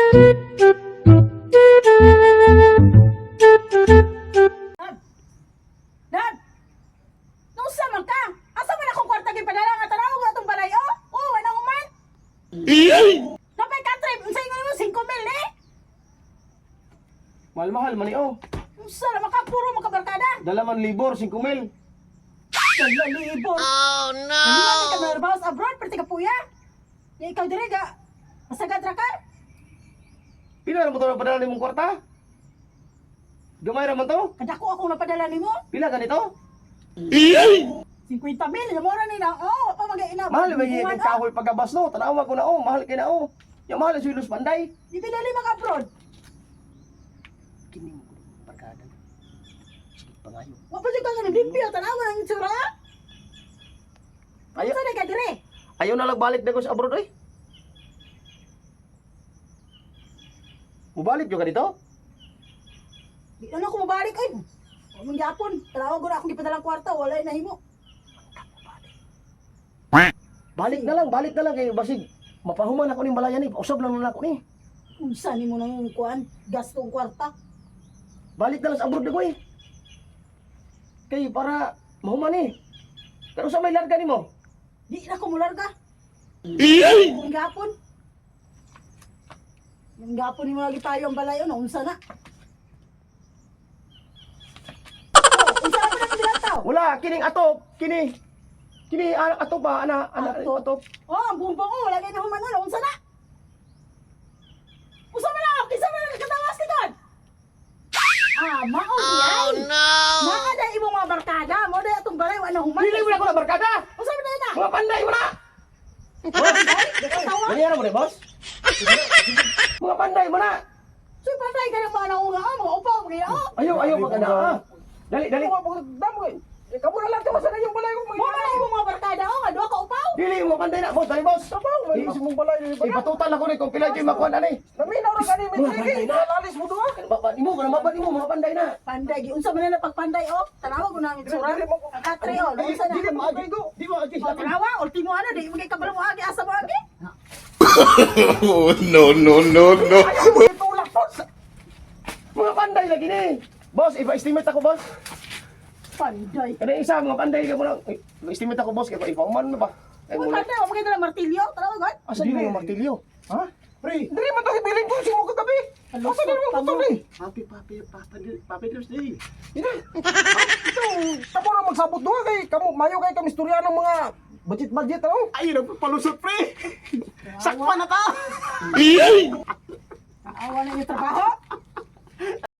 Dad! Dad! Nung man ka? Asa man akong kwarta gipadala nga tanaw nga atong balay oh? Oh, wala human. Napay katrip, unsa ingon mo 5 mil eh? Mahal-mahal man ni oh. Unsa na maka puro makabarkada? Dalaman libor, 5 mil. Dala libor. Oh no. Naliman ka narbaho sa abroad perti ka puya. Ya ikaw dire ga. Masagad ra ka? Pila ra mo to padala nimong kwarta? Gamay ra man to? Kadako akong napadala nimo. Pila ganito? 50 mil, mura ni na. Oh, pa magay ina. Mahal ba yung kahoy pagabas no? Tanawa ko na oh, mahal kay na oh. Yang mahal sa Luz Panday. Di ba dali mag-abroad? Kini mo ko barkada. Sige pangayo. Wa pa jud ka nga limpyo tanawa ang itsura. Ayo, Unsa na ka dire? ayaw na lang balik na ko sa abroad oy. Mubalik jud ka dito? Di na ako mabalik ay. Wa man gyapon. Tanawa ko na akong gipadalang kwarta, wala na himo. Balik na lang kay basig mapahuman ako ning balayan ni. Usab lang na ako ni. Unsa nimo nang kuan gasto ang kwarta? Balik na lang sa abroad na ko eh. Kay para mahuman eh. Pero sa may larga nimo? Di na ko mularga. Ang gapon. Ang gapon nimo lagi tayo ang balay ono unsa na? Oh, unsa na pa nang Wala kining atop, kini kini ah, atop ba ana ana Atop. atop. Oh, ang bumbong ko wala gay nahuman ono unsa na? Unsa man na? Kinsa man ang katawas likod? Ah, mao di ay. Oh no. Mga dai imong mga barkada, mo dai atong balay wa na human. Dili mo na ko na barkada. Unsa man dai na? Mga panday mo na. Katawa. Dali mo na, boss. Mga panday mo na. So panday ka ng mga naunga, ah, mga upaw, mga oh. Ayaw ayaw magana. Ah. Dali dali. Eh, kamo na lang tawasan na yung balay ko. Mo man imong mga barkada oh, nga duha ka upaw. Dili mo panday na, boss. Dali boss. Sabaw, may Eh, mong balay ni Eh, patutan ako ni kung pila jud makuha ani. Naminaw ra kani may Mga trigi. panday na. Lalis mo duha. Kana ba imo kana maban imo mga panday na. Panday gi unsa man na pagpanday oh. Tanawa ko na ang itsura. Ang katre oh, unsa na? Dili mo agi. Di mo agi. Oh, tanawa ultimo ano di mo kay kabalo mo agi asa mo agi. Oh, no, no, no, no. Ayaw mo itulak po. Mga panday lagi ni. Boss, ipa-estimate ako, boss. Panday. Kana isa mga panday ka mo lang. Eh, Estimate ako, boss, kay ipa-human na ba? Ay, Uy, muna. panday wa mo kay dala martilyo. Tanawa god. Asa di mo martilyo? Ha? Pre, diri man to hibilin ko si mo kagabi. Asa na mo putol eh? Happy papi papi papi Thursday. Ina. Ito, tamo na magsabot duha kay kamo mayo kay kami istorya ng mga budget budget ano. Ay, nagpalusot pre. Sakpa na ka. Awa na yung trabaho.